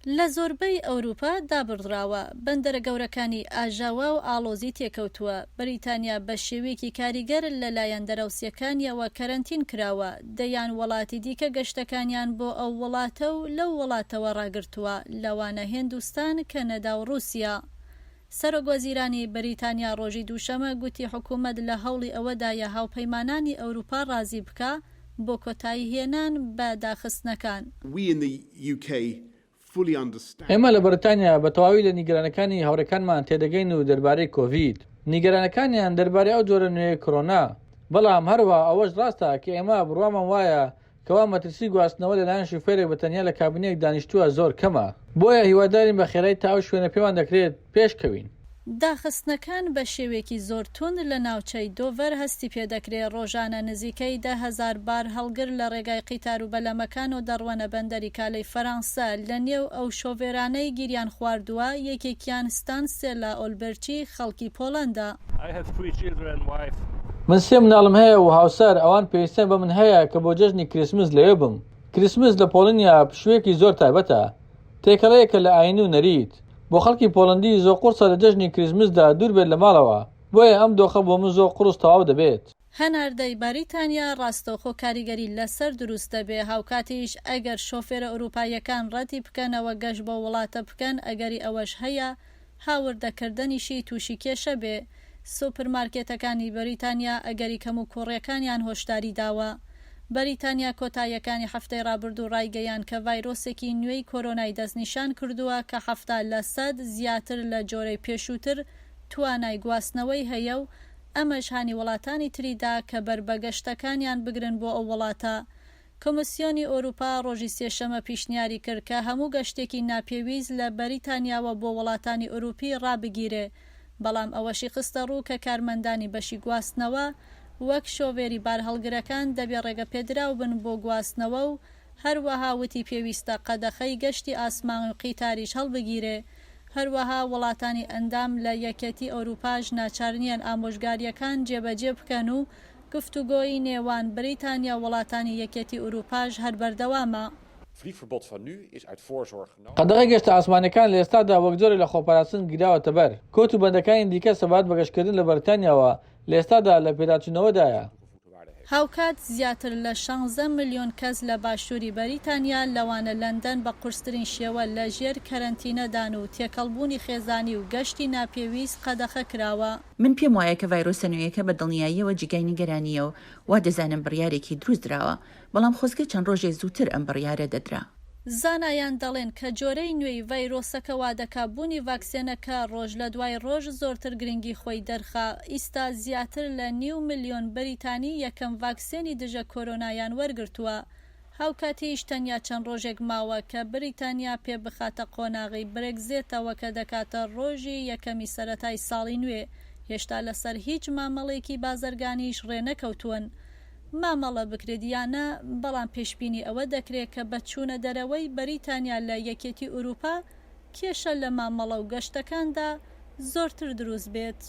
لە زۆربەی ئەوروپا دابڕدراوە، بەندەرە گەورەکانی ئاژاوە و ئاڵۆزی تێکەوتووە، بەریتانیا بە شێوەیەکی کاریگەر لەلایەن دەراوسێکانیەوە کەرەنتین کراوە، دەیان وڵاتی دیکە گەشتەکانیان بۆ ئەو وڵاتە و لەو وڵاتەوە ڕاگرتووە، لەوانە هێندوستان، کەنەدا و ڕووسیا. سەرۆک وەزیرانی بەریتانیا ڕۆژی دووشەمە گوتی حکومەت لە هەوڵی ئەوەدایە هاوپەیمانانی ئەوروپا ڕازی بکا بۆ کۆتایی هێنان بە داخستنەکان. ئێمە لە بەریتانیا بە تەواوی لە نیگەرانەکانی هاوڕێکانمان تێدەگەین و دەربارەی کۆڤید، نیگەرانەکانیان دەربارەی ئەو جۆرە نوێیەی کۆرۆنا، بەڵام هەروەها ئەوەش ڕاستە کە ئێمە بڕوامان وایە کەوا مەترسی گواستنەوە لەلایەن شوفێرێک بە تەنیا لە کابینەیەک دانیشتووە زۆر کەمە، بۆیە هیوادارین بە خێرایی تا ئەو شوێنە پێمان دەکرێت پێش کەوین. داخستنەکان بە شێوەیەکی زۆر توند لە ناوچەی دۆڤەر هەستی پێدەکرێ، ڕۆژانە نزیکەی 10,000 بارهەڵگر لە ڕێگای قیتار و بەلەمەکانەوە دەڕوەنە بەندەری کالەی فەرانسە، لە نێو ئەو شۆفێرانەی گیریان خواردووە یەکێکیان ستانسێلا ئۆلبرچی خەڵکی پۆڵەندا. من سێ مناڵم هەیە و هاوسەر، ئەوان پێویستیان بە من هەیە کە بۆ جەژنی کریسمس لەوێ بم. کریسمس لە پۆڵنیا پشوویەکی زۆر تایبەتە. تێکەڵەیەکە لە ئایین و نەریت. بۆ خەڵکی پۆڵەندی زۆر قوڕسە لە جەژنی کریسمسدا دوور بێت لە ماڵەوە، بۆیە ئەم دۆخە بۆ من زۆر قوڕس تەواو دەبێت. هەناردەی بەریتانیا ڕاستەوخۆ کاریگەری لەسەر دروست دەبێ، هاوکاتیش ئەگەر شۆفێرە ئوروپاییەکان ڕەتی بکەنەوە گەشت بۆ وڵاتە بکەن ئەگەری ئەوەش هەیە هاوردەکردنیشی تووشی کێشە بێ. سوپرمارکێتەکانی بەریتانیا ئەگەری کەموکوڕیەکانیان هۆشداری داوە. بەریتانیا کۆتاییەکانی هەفتەی ڕابردوو ڕایگەیاند کە ڤایرۆسێکی نوێی کۆرۆنای دەستنیشان کردووە کە 70 لەسەد زیاتر لە جۆرەی پێشووتر توانای گواستنەوەی هەیە و ئەمەش هانی وڵاتانی تری دا کە بەر بە گەشتەکانیان بگرن بۆ ئەو وڵاتە. کۆمیسیۆنی ئەوروپا ڕۆژی سێشەمە پیشنیاری کرد کە هەموو گەشتێکی ناپێویست لە بەریتانیاوە بۆ وڵاتانی ئەوروپی ڕابگیرێ، بەڵام ئەوەشی خستە ڕوو کە کارمەندانی بەشی گواستنەوە وەک شۆفێری بارهەڵگرەکان دەبێ ڕێگەپێدراو بن بۆ گواستنەوە و هەروەها وتی پێویستە قەدەخەی گەشتی ئاسمانی و قیتاریش هەڵبگیرێ هەروەها وڵاتانی ئەندام لە یەکێتی ئەوروپاش ناچار نییەن ئامۆژگارییەکان جێبەجێ بکەن و گفتوگۆی نێوان بریتانیا و وڵاتانی یەکێتی ئوروپاش هەر بەردەوامە. قەدەغەی گەشتە ئاسمانییەکان لە ئێستادا وەک جۆرێک لە خۆپاراستن گیراوەتە بەر. کۆت و بەندەکانی دیکە سەبارەت بە گەشتکردن لە بەریتانیاوە لە ئێستادا لە پێداچوونەوەدایە. هاوکات زیاتر لە شانزە ملیۆن کەس لە باشووری بەریتانیا لەوانە لەندەن بە قورسترین شێوە لە ژێر کەرەنتینەدان و تێکەڵبوونی خێزانی و گەشتی ناپێویست قەدەخە کراوە. من پێم وایە کە ڤایرۆسە نوێیەکە بە دڵنیاییەوە جیگای نیگەرانییە و وا دەزانم بڕیارێکی دروست دراوە، بەڵام خۆزگە چەند ڕۆژێ زووتر ئەم بڕیارە دەدرا. زانایان دەڵێن کە جۆرەی نوێی ڤایرۆسەکە وادەکا بوونی ڤاکسێنەکە ڕۆژ لە دوای ڕۆژ زۆرتر گرنگی خۆی دەرخا، ئیستا زیاتر لە نیو ملیۆن بەریتانی یەکەم ڤاکسێنی دژە کۆرۆنایان وەرگرتووە، هاوکاتیش تەنیا چەند ڕۆژێک ماوە کە بریتانیا پێ بخاتە قۆناغی برێگزێتەوە کە دەکاتە ڕۆژی یەکەمی سەرەتای ساڵی نوێ، هێشتا لەسەر هیچ مامەڵەیەکی بازرگانیش ڕێنەکەوتوون مامەڵە بکرێت یا نا، بەڵام پێشبینی ئەوە دەکرێت کە بە چوونە دەرەوەی بەریتانیا لە یەکێتی ئوروپا کێشە لە مامەڵە و گەشتەکاندا زۆرتر دروست بێت.